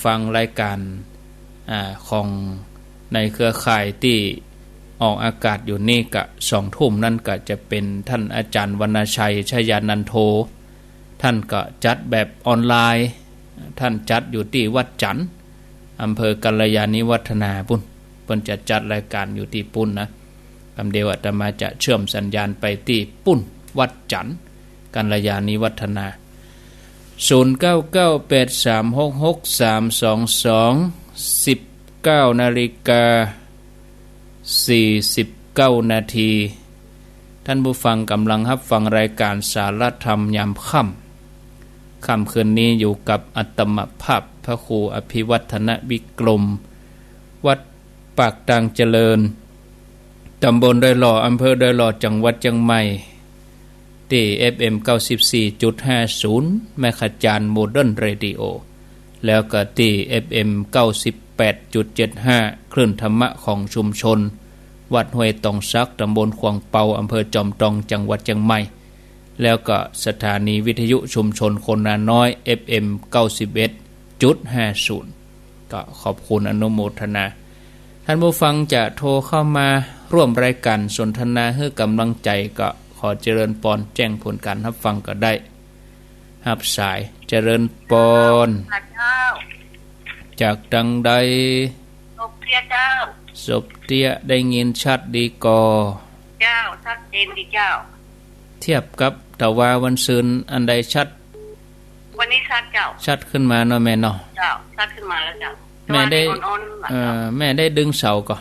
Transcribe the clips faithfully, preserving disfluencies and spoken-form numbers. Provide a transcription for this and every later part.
ฟังรายการ อ่า ของในเครือข่ายตี้ออกอากาศอยู่นี่กะสองทุ่มนั้นกะจะเป๋นต้านอาจ๋ารย์วรรณชัย ชยานันโท ต้านก็จัดแบบออนไลน์ ต้านจัดอยู่ตี้วัดจั๋น อำเภอกัลยาณิวัฒนาปู้น เปิ้นจะจัดรายการอยู่ตี้ปู้นนะ กำเดียวอาตมาจะเชื่อมสัญญาณไปตี้ปู้น วัดจั๋น กัลยาณิวัฒนา ศูนย์เก้าเก้าแปดสามหกหกสามสองสอง สิบเก้านาฬิกาสี่สิบเก้านาที ต้านผู้ฟังก่ำลังฮับฟังรายการสารธรรมยามค่ำ ค่ำคืนนี้อยู่กับอาตมาภาพพระครูอภิวัฒนวิกรม วัดปากตางเจริญ ต๋ำบลดอยหล่อ อำเภอดอยหล่อ จังหวัดเจียงใหม่ ตี้ เอฟเอ็ม เก้าสิบสี่จุดห้าศูนย์ แม่ขจาน โมเดิร์น เรดิโอ แล้วก็ตี้ เอฟเอ็ม เก้าสิบแปดจุดเจ็ดห้า คลื่นธรรมะของชุมชน วัดห้วยตองสัก ต๋ำบลขวางเปา อำเภอจอมตอง จังหวัดเจียงใหม่ แล้วก็สถานีวิทยุชุมชนคนนาน้อย เอฟเอ็ม เก้าสิบเอ็ดจุดห้าศูนย์ ก็ขอบคุณอนุโมทนา ต้านผู้ฟังจะโทรเข้ามาร่วมรายการสนทนาหื้อก่ำลังใจ๋ ก็ขอเจริญปอน แจ้งผลก๋านฮับฟังก็ได้ ฮับสาย เจริญปอน เจ้า จากตางใด สบเตี้ยเจ้า สบเตี้ย ได้ยินชัดดีก่อ เจ้า ชัดเจนดีเจ้า เทียบกับตะวาวันซืนอันใดชัด วันนี้ชัดเจ้า ชัดขึ้นมาเนาะแม่เนาะ เจ้า ชัดขึ้นมาแล้วเจ้า แม่ได้ ตะวานี่อ่อนๆ เอ่อ แม่ได้ดึงเสาก่อ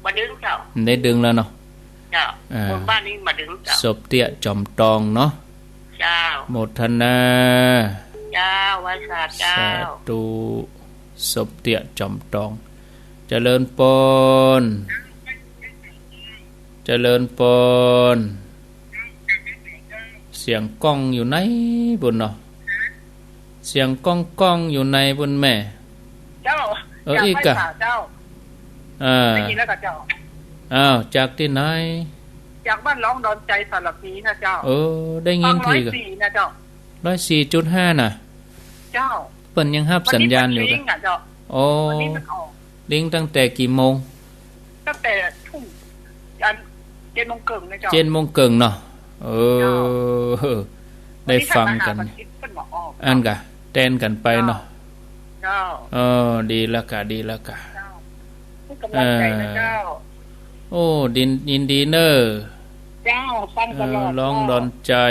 บ่ดึงเจ้า ได้ดึงแล้วเนาะ เจ้า อ่า คนบ้านนี้มาดึงเจ้า สบเตี้ยจอมตองเนาะ เจ้า โมทนา เจ้า ไหว้สาเจ้า สาธุ สบเตี้ยจอมตอง เจริญปอน เจริญปอน เสียงก้องอยู่ในปู้นเนาะ เสียงก้องๆ อยู่ในปู้นแม่ เจ้า เออ อยาก อีก ไหว้ กะ สาเจ้า อ่า ได้ยินแล้วกะเจ้า อ้าว จากตี้ไหน จากบ้านหลองดอนใจ๋ สารภีนะเจ้า เออ ได้ยิน ฟัง ทีกะ ร้อยสี่นะเจ้า ร้อยสี่จุดห้า น่ะ เจ้า เปิ้นยังฮับสัญญาณอยู่กะ มันมีลิงก์อะเจ้า โอ้ วันนี้มันออก ลิงก์ตั้งแต่กี่โมง ตั้งแต่ทุ่ม อัน เจ็ดโมงเกิ่งนะเจ้า เจ็ดโมงเกิ่งเนาะ เออ เจ้า ได้ฟังกั๋น วันนี้ท่านมหาบัณฑิตเปิ้นมาออก อั้นกะ แตนกั๋นไปเนาะ เจ้า เออ ดีแล้วกะ ดีแล้วกะ เจ้า หื้อก่ำลังใจ๋นะเจ้า โอ้ ดิน ยินดีเน่อ เจ้า ฟังตลอด เออ หลองดอนใจ๋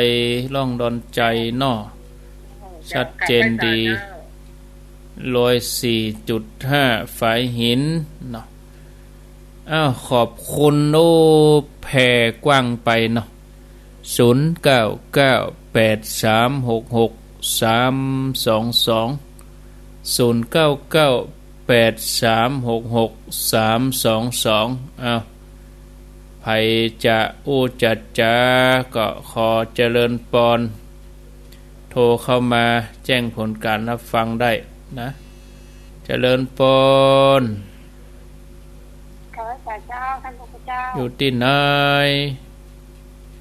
หลองดอนใจ๋เนาะ เจ้า ชัดเจนดี เจ้า ร้อยสี่จุดห้า ฝายหินเนาะ อ้าว ขอบคุณ โอ้ แผ่กว้างไปเนาะ ศูนย์เก้าเก้าแปดสามหกหกสามสองสอง ศูนย์เก้าเก้าแปดสามหกหกสามสองสอง อ้าว ใผจะอู้จะจ๋าก็ขอเจริญปอน โทรเข้ามาแจ้งผลก๋านฮับฟังได้นะ เจริญปอน ขอสาเจ้า ท่านพระคุณเจ้า อยู่ตี้ไหน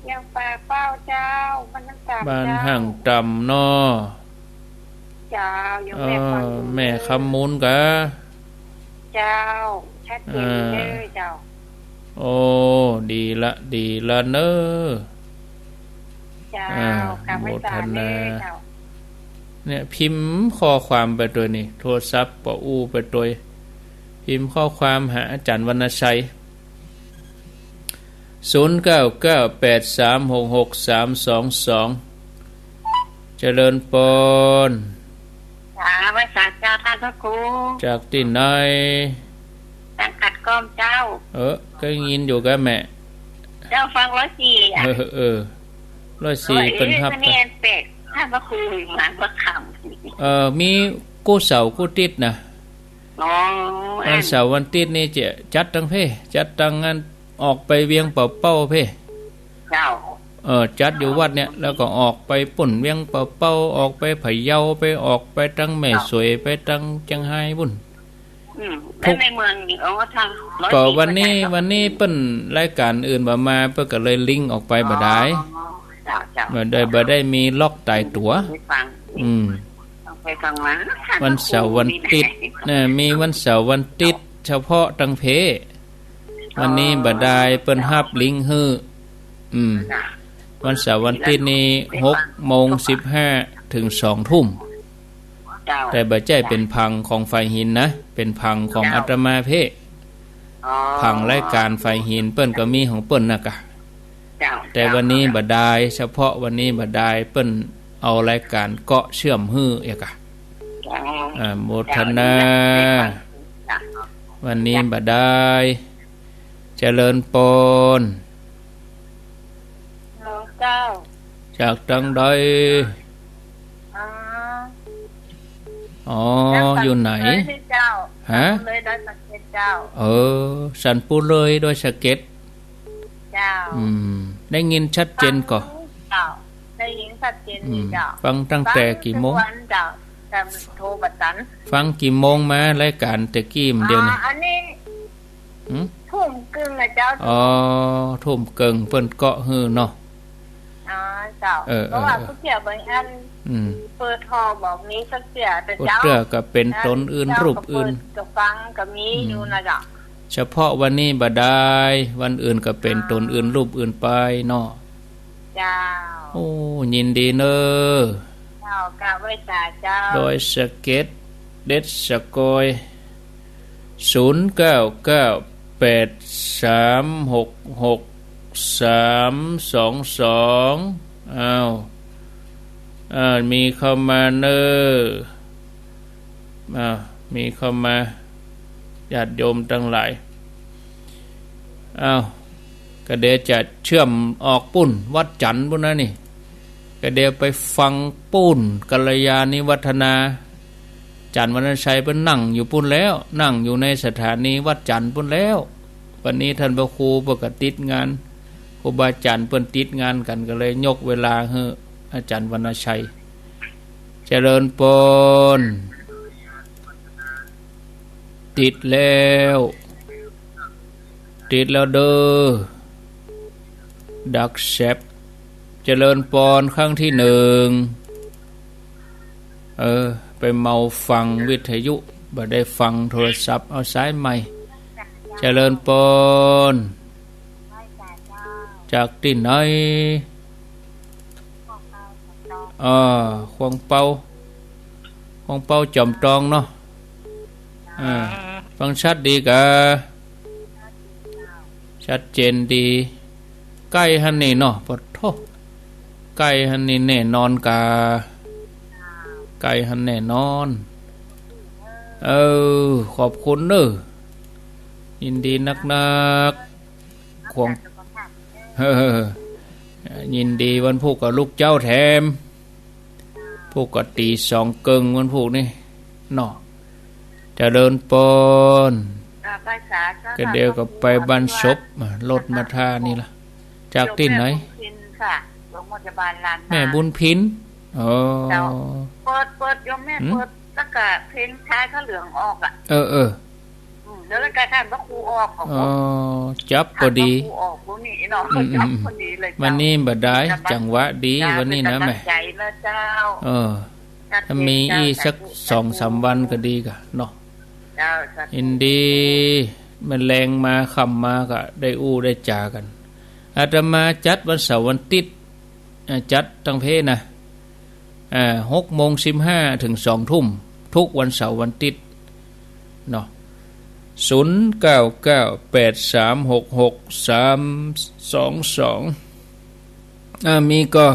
เวียงป่าเป้าเจ้า บ้านห้างต่ำ บ้าน เจ้า ห้างต่ำเนาะ เจ้า อยู่ เออ แม่คำมูล แม่คำมูลกะ เจ้า ชัดเจน อ่า เด้อเจ้า โอ้ ดีละ ดีละเน่อ เจ้า อ่า กราบไหว้สา โมทนา เน่อเจ้า เนี่ย พิมพ์ข้อความไปตวยนี่ โทรศัพท์ก็อู้ไปตวย พิมพ์ข้อความหาอาจ๋ารย์วรรณชัย ศูนย์เก้าเก้าแปดสามหกหกสามสองสอง เจริญปอน สา ไหว้สาเจ้า ท่านพระครู จากตี้ไหน สังกัดก้อมเจ้า เออ ก็ยินอยู่กะแม่ เจ้า ฟังร้อยสี่อะ เออ เออ ร้อยสี่ เออ เปิ้นฮับ เออ คะแนนแปลก ท่านพระครูมาเมื่อค่ำ เออ มีกู้เสาร์กู้อาทิตย์นะ อ๋อ วันเสาร์วันอาทิตย์นี่จะจัดตังเพ่ จัดตังงาน ออกไปเวียงป่าเป้าเพ่ เจ้า เออ จัดอยู่วัดเนี่ย แล้วก็ออกไปปู้นเวียงป่าเป้า ออกไปพะเยา ไปออกไปตังแม่สวย ไปตังเจียงฮายปู้น อืม ทุก แล้วในเมืองนี่ อ๋อ ทางร้อยสี่ ก็วันนี้ ก็ได้เนาะ วันนี้เปิ้นรายการอื่นบ่มา เปิ้นก็เลยลิงก์ออกไปบ่ได้ อ๋อ เจ้า เจ้า บ่ได้ บ่ได้มีล็อกตายตั๋ว ได้ฟัง อืม ไปฟังมา วันเสาร์วันติ๊ด นะ มีวันเสาร์วันติ๊ดเฉพาะตังเพ วันนี้บ่ดายเปิ้นฮับลิงก์หื้อ อืม วันเสาร์วันติ๊ดนี้ หกโมงสิบห้า เถิงสองทุ่ม เจ้า แต่บ่ใจ้เป๋นผังของฝ่ายหินนะ เป๋นผังของ เจ้า อาตมาเพ อ๋อ ผังรายก๋านฝ่ายหินเปิ้นก็มีของเปิ้นนะกะ เจ้า แต่วันนี้บ่ดาย เฉพาะวันนี้บ่ดาย เปิ้นเอารายก๋านเกาะเชื่อมหื้อเอกอะ เจ้า อ่า โมทนา เจ้า วันนี้บ่ดาย เจริญปอน เจ้า จากตังใด อ๋อ อ๋อ อยู่ไหน เจ้า ฮะ เลยดอยสะเก็ดเจ้า เออ สันปุเลยดอยสะเก็ด เจ้า อืม ได้ยินชัดเจนก่อ ฟัง เจ้า ได้ยินชัดเจนอยู่ อืม เจ้า ฟังตั้งแต่กี่โมง ฟังทุกวันเจ้า แต่โทรบ่ตัน ฟังกี่โมงมา รายก๋านแต่กี้มันเดียวนี่ อ่า อันนี้ หืม ทุ่มเกิ่งนะเจ้า อ๋อ ทุ่มเกิ่งเปิ้นเกาะหื้อเนาะ อ๋อ เจ้า เออ เพราะว่า เออ ผู้เฒ่าบางอัน อืม เปิดห้องบ่มีสักเตื้อ แต่ โอ้ เจ้า เตื้อก็เป๋นต๋นอื่น เจ้า รูปอื่น ก็เปิดก็ฟังก็มี อืม อยู่นะเจ้า เฉพาะวันนี้บ่ดาย วันอื่นก็เป๋นต๋นอื่น รูปอื่นไปเนาะ เจ้า โอ้ ยินดีเน้อ เจ้า กราบไหว้สาเจ้า ดอยสะเก็ด เด็ดสะกอย ศูนย์เก้าเก้า แปดสามหกหก สามสองสอง อ้าว อ่า มีเข้ามาเน้อ อ่า มีเข้ามา ญาติโยมตังหลาย อ้าว กะเดี๋ยวจะเชื่อมออกปู๊น วัดจันทน์ปู๊นนะนี่ กะเดี๋ยวไปฟังปู๊น กัลยาณิวัฒนา อาจ๋ารย์วรรณชัยเปิ้นนั่งอยู่ปู๊นแล้ว นั่งอยู่ในสถานีวัดจันทน์ปู๊นแล้ว วันนี้ต้านพระครูเปิ้นก็ติดงาน ครูบาอาจ๋ารย์เปิ้นติดงานกั๋น ก็เลยยกเวลาหื้ออาจ๋ารย์วรรณชัย เจริญปอน ติดแล้ว ติดแล้วเด้อ ดักแซบ เจริญปอนครั้งตี้หนึ่ง เออ ไปเมาฟังวิทยุ บ่ได้ฟังโทรศัพท์ เอาสายใหม่ เจริญปอน จากตี้ไหน อ่า ขวางเปา ขวางเปาจอมตองเนาะ อ่า ฟังชัดดีกา ชัดเจนดี ใก้หั้นนี่เนาะ ปะโธ่ ใก้หั้นนี่แน่นอนกา ใก้หั้นแน่นอน เออ ขอบคุณเน้อ ยินดีนักๆ ขวาง เออ ยินดี วันพูกก็ลุกเจ๊าแถม พูกก็ตี๋สองเกิ่งวันพูกนี่เนาะ เจริญปอน กะเดี๋ยวก็ไปบ้านศพ อ่ะ รถมาท่านี่ละ จากตี้ไหน แม่บุญพินค่ะ โรงพยาบาลลานนา แม่บุญพิน อ๋อ เจ้า เปิด เปิดโยมแม่ หืม เปิด แล้วก็เพลงชายผ้าเหลืองออกอะ เออ เออ อืม แล้วก็ต้านพระครูออก อ๋อ จับพอดี ต้านพระครูออก พวกนี้เนาะ อืม จับพอดีเลย อืม เจ้า วันนี้บ่ดาย จังหวะดี เจ้า วันนี้นะ เป๋นกำลัง แม่ ใจ๋นะเจ้า เออ ถ้ามีอี้สักสองสามวันก็ดีกาเนาะ เจ้า สาธุ ยินดี แม่นแลงมา ค่ำมาก็ได้อู้ได้จ๋ากั๋น อาตมาจัดวันเสาร์วันติ๊ด อ่า จัดตังเพนะ อ่า หกโมงสิบห้าเถิงสองทุ่ม ทุกวันเสาร์วันติ๊ดเนาะ ศูนย์เก้าเก้า แปดสามหกหก สามสองสอง อ่า มีก่อ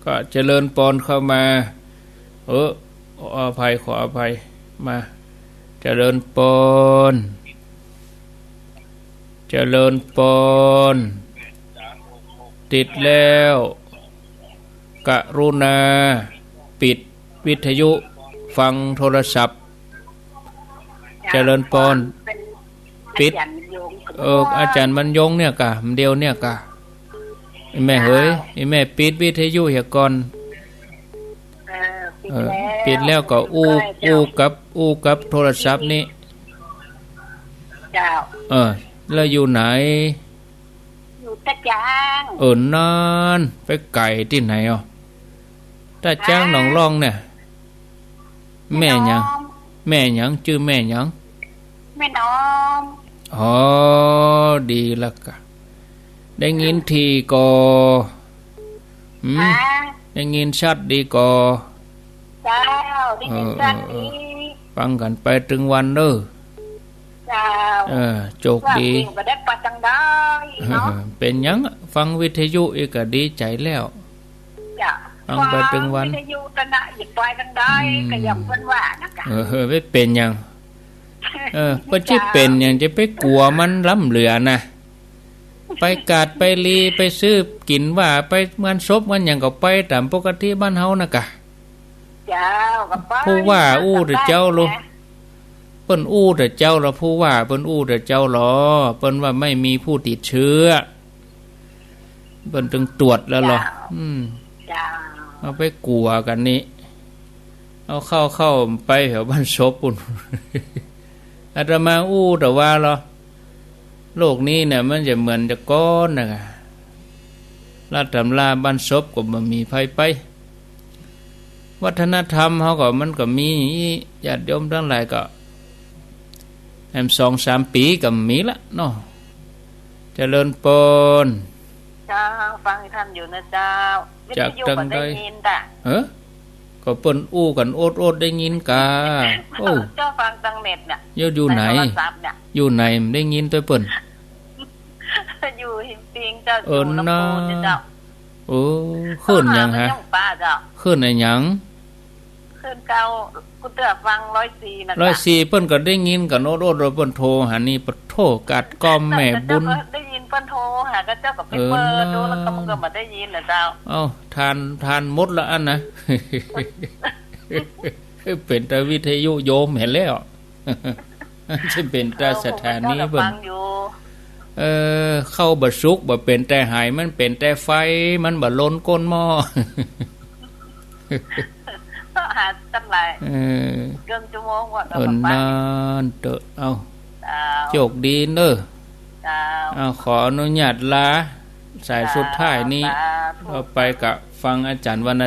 ก็เจริญปอนเข้ามา เออ ขออภัย ขออภัย มา เจริญปอน เจริญปอน ติดแล้ว กรุณาปิดวิทยุ ฟังโทรศัพท์ เจริญปอน เป๋น ปิด อาจ๋ารย์บรรยง เออ อาจ๋ารย์บรรยงเนี่ยกา เดี๋ยวเนี่ยกา อีแม่เหย เจ้า อีแม่ปิดวิทยุเหียก่อน เออ ปิด เออ แล้ว ปิดแล้วก็อู้ ใช่เจ้า อู้กับ อู้กับโทรศัพท์นี่ เจ้า เออ แล้วอยู่ไหน อยู่ตะจาง เออ นั่น ไปไก๋ตี้ไหนอ่ะ ตะจาง ตะจางหนองล่องเนี่ย แม่หยัง แม่หยัง จื้อแม่หยัง แม่น้อม อ๋อ ดีละกะ ได้ยินถี่ก่อ หืม ฮะ ได้ยินชัดดีก่อ เจ้า ได้ยินชัดดี เออ เออ เออ ฟังกั๋นไปตึงวันเน่อ เจ้า เออ โจคดี ว่าเปิ้นบ่ได้ไปตางใดเนาะ เออ เป๋นหยัง ฟังวิทยุอีกก็ดีใจ๋แล้ว เจ้า ฟังไปตึงวัน ฟังวิทยุตะนะ อย่าไปตางใด อืม ก็อย่างเปิ้นว่านะกะ เออ เออ ไม่เป๋นหยัง เออ เปิ้นจะเป๋นหยัง จะไปกั๋วมันล้ำเหลือนะ ไปกาดไปลี ไปซื้อกิ๋นว่า ไปงานศพงานหยังก็ไปต๋ามปกติบ้านเฮานะกะ เจ้า ก็ไป ผู้ว่าอู้แต่เจ้าโล เปิ้นอู้แต่เจ้าละ ผู้ว่าเปิ้นอู้แต่เจ้าลอ เปิ้นว่าไม่มีผู้ติดเชื้อ เปิ้นตึงตรวจแล้วลอ เจ้า อืม เจ้า เอาไปกั๋วกั๋นนี่ เอาเข้า เข้าไปแถวบ้านศพปู้น อาตมาอู้แต่ว่าลอ โลกนี้เนี่ยมันจะเหมือนแต่ก่อนนะกะ ลาดต๋ำราบ้านศพก็บ่มีใผไป วัฒนธรรมเฮาก็มันก็มี ญาติโยมตังหลายก็ แหมสองสามปี๋ก็มีละเนาะ เจริญปอน เจ้า ฟังท่านอยู่นะเจ้า จากตางใด วิทยุก็ได้ยินจ้ะ เออ ก็เปิ้นอู้กั๋นโอดๆ ได้ยินกา โอ้ เจ้าฟังตางเน็ตเนี่ย อยู่ อยู่ไหน ในโทรศัพท์เนี่ย อยู่ไหน ได้ยินตวยเปิ้น อยู่หิมปิงเจ้า เออ อยู่ลำพูนเนี่ยเจ้า โอ้ คลื่นหยังฮะ เออ มันยังป้าเจ้า คลื่นอะหยัง คลื่นเก่า กูเตื้อฟังร้อยสี่นะเจ้า ร้อยสี่ เปิ้นก็ได้ยินกั๋นโอดๆ ว่าเปิ้นโทรหานี่ ปะโธ่ กาดก้อมแม่บุญ เจ้าก็ได้ยินเปิ้นโทรหา ก็เจ้าก็ไปเปิดดู เออ แล้วก็มันก็บ่ได้ยินนะเจ้า เอ้า ทาน ทานหมดละอันนะ เป๋นแต่วิทยุโยมหั้นแหละ จะเป๋นแต่สถานี เออ ผมก็ เปิ้น ฟังอยู่ เออ เข้าบ่สุก บ่เป๋นแต่ไห มันเป๋นแต่ไฟ มันบ่ลนก้นหม้อ ก็หาตั้งหลาย เออ เกือบชั่วโมงกว่า เออ ก็ฟัง นั่นเต๊อะ เอ้า เจ้า โจคดีเน่อ เจ้า เอ้า ขออนุญาตลา สายสุดท้ายนี้ เจ้า สาธุ เอาไปกะฟังอาจ๋ารย์วรรณ